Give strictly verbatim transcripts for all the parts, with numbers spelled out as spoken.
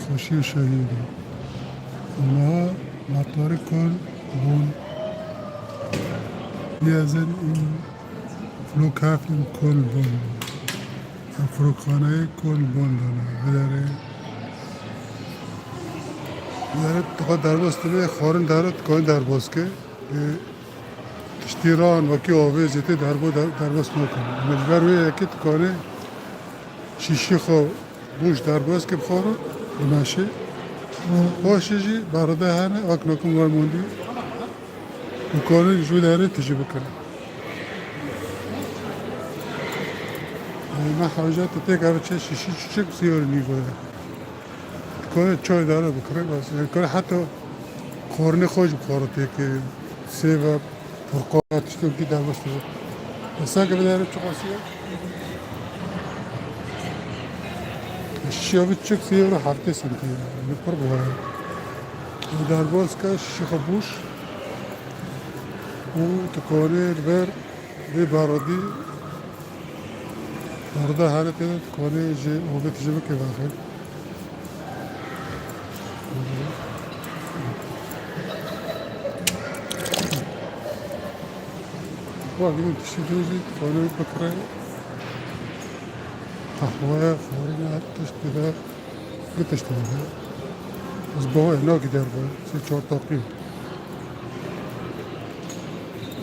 Xweşî û şehîdî. Niha matwarê Köln bûn. Lêzin in Flughafen in Köln bûn. Em firokxaneyê Köln bûn dana. Biderê. Biderê tu xwe derbas dibe, xwarin dere, tu kanî derbas ke. Ê, tiştî ran wekî avê zêtê derbo der-, derbas nakin. Em ji ber wê yekê tu kanî şîşî xwe bûş derbas ke bixwara, bimeşê. Paşê jî berede hene, wek nakin wermondî. Û kanî ji wê derê tijî bikin. Ê, me hewce tu têk ev çi şîşî çiçek sî euro nîvo ye. Dikare çay dare bikire, bes. Dikare heta xwarinê xwe jî bixwara têkê, sêve, porqal, tiştokî derbas dibe. Mesela ki bidare çiqasî ye? Şişeya vî çik sê euro heftê sentî ye. Yanî pir buha ye. Û derbas ke şişê xwe bûş û tu kanî li ber vê beredî Orada her tê kanê ji ovet ji bike baxin. Wa gidin tiştî dojî kanê bikire. Qehweye, xwarine, her tişt bide. Gi tişt bide. Ez bawê nakî derbe. Sê çar taqî.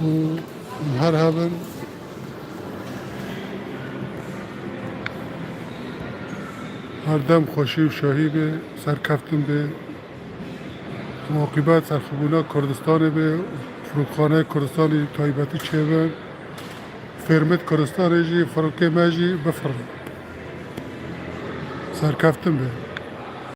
Û her hebin Her dem xweşî û şahî be, serkeftin be. Aqîbet serxwebûna Kurdistanê be, firokxaneyê Kurdistanê taybetî çêbe, fermêt Kurdistanê jî, firokê me jî bifirin. Serkeftin be.